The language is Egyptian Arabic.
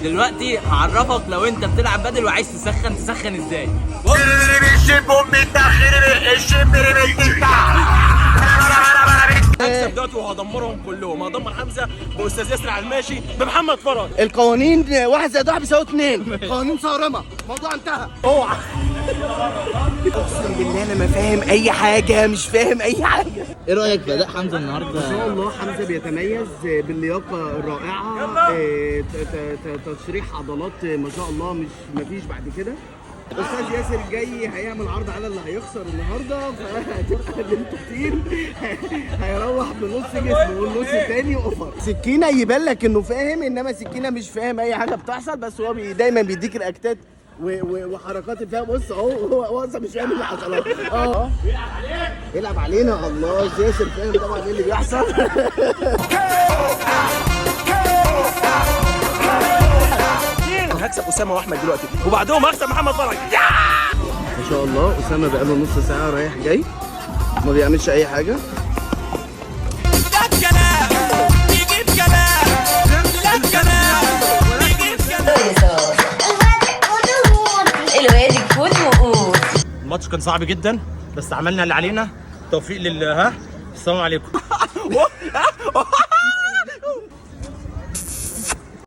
دلوقتي هعرفك لو انت بتلعب بدل وعايز تسخن تسخن ازاي. هكسب دلوقتي وهدمرهم كلهم، هدمر حمزة باستاذ ياسر على الماشي بمحمد فرج. القوانين 1 زائد 1 بيساوي 2، قوانين صارمة، الموضوع انتهى. اوعى، اقسم بالله انا ما فاهم اي حاجة، مش فاهم اي حاجة. ايه رايك في اداء حمزة النهارده؟ ما شاء الله حمزة بيتميز باللياقه الرائعة، تشريح عضلات ما شاء الله، مش مفيش بعد كده. استاذ ياسر جاي هيعمل عرض على اللي هيخسر النهارده، فهتبقى ليلته كتير. هيروح بنص جسمه والنص التاني offer. سكينة يبان لك انه فاهم، انما سكينة مش فاهم اي حاجة بتحصل، بس هو دايما بيديك react ات وحركات الفهم. بص اهو، هو اصلا مش فاهم اللي حصل. اه يلعب علينا. الله، ياسر فاهم طبعا ايه اللي بيحصل. هكسب اسامة واحمد دلوقتي وبعدهم هكسب محمد فرج. ما شاء الله اسامة بقاله نص ساعة رايح جاي ما بيعملش اي حاجة. الواد كفوت وقوت. الماتش كان صعب جدا بس عملنا اللي علينا. توفيق لل ها. السلام عليكم.